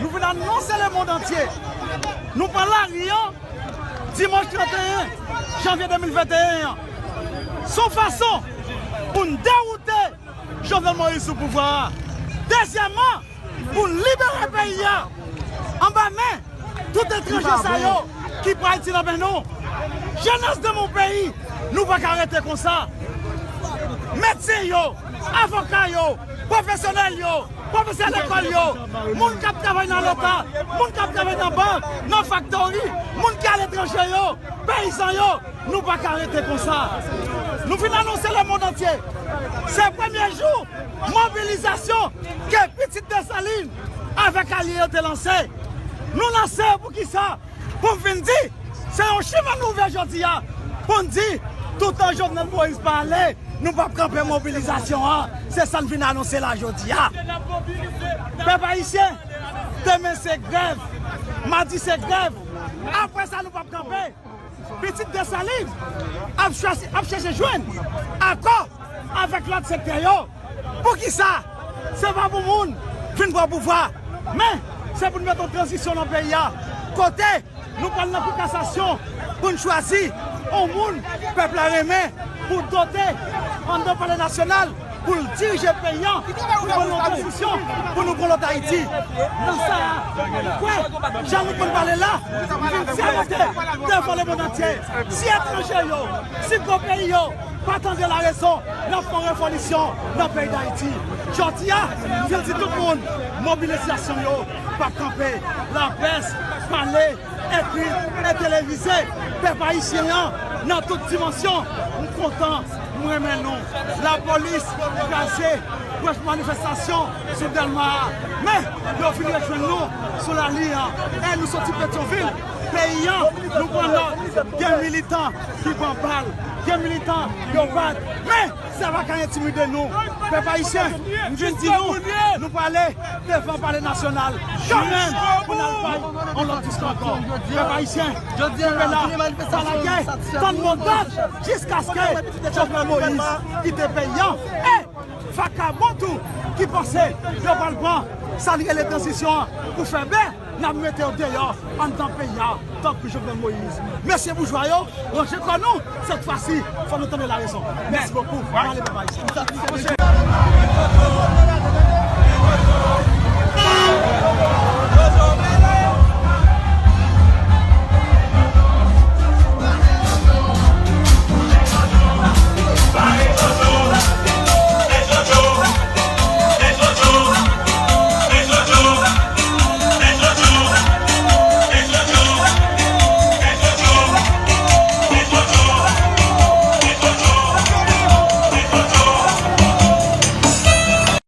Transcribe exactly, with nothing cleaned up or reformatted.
Nou vin anonse lemonn antye. Nou pran lari an dimanch trannteyen janvye de mil venteyen an. Se yon fason pou n dewoute Jovenel Moïse sou pouvwa a. Dezyèmman, pou n libere peyi a anba men tout etranje sa yo ki pran Ayiti nan men nou. Jenès de mon peyi, nou pa ka rete konsa. Medsen yo, avoka yo, pwofesyonèl yo, pwofesè lekòl yo, moun k ap travay nan Leta, moun k ap travay nan bank, nan faktori, moun ki aletranje yo, peyizan yo, nou pa ka rete konsa. Nou vin anonse lemonn antye. Se premye jou mobilizasyon ke Pitit Desalin avèk alye yo te lanse. Nou lanse poukisa? Pou m vin di, se yon chimen n ouvè jodi a pou n di, toutan Jovenel Moïse pa ale, nou p ap kanpe mobilizasyon an. Se sa n vin anonse la jodi a. Pèp ayisyen, demen se grèv, madi se grèv. Apre sa, nou p ap kanpe. Pitit Desalin ap chwazi, ap chèche jwenn akò avèk lòt sektè yo. Poukisa? Se pa pou moun vin pran pouvwa, men se pou n mete yon tranzisyon nan peyi a, kote nou pral nan kou kasasyon pou n chwazi yon moun pèp la renmen pou dote anndan Palè Nasyonal pou l dirije peyi a, pou n pran yon tranzisyon, pou nou pran lòt Ayiti. Nan sa a, kwè, jan nou konn pale la, m vin sèmante devan lemonn antye. Si etranje yo, si gwo peyi yo pa tande larezon, n ap fè yon revolisyon nan peyi Dayiti. Jodi a, m vin di tout moun, mobilizasyon yo p ap kanpe. Laprès, pale, ekri e televize. Pèp ayisyen an, nan tout dimansyon, m kontan, m renmen nou. Lapolis kraze branch manifestasyon sou Dèlma a. Men, yo vin rejwenn nou sou lali a. E nou soti Petyonvil, peyi an, nou pran nòt. Gen militan ki pran bal, gen militan yo bat. Men, sa pa ka entimide nou. Pèp ayisyen, m vin di nou, nou prale devan Palè Nasyonal kanmenm pou n al bay yon lòt diskou ankò. Pèp ayisyen, kanpe la, pa lage, tann mo dòd jiskaske Jovenel Moïse kite peyi an. E vakabon tou ki panse yo pral pran sa n rele tranzisyon an pou fè bè, n ap mete yo deyò anndan peyi a, tankou Jovenel Moïse. Mesye boujwa yo, ranje kò nou, sèt fwa si, fò nou tande larezon. Mèsi bokou. Mwen ale, pèp ayisyen.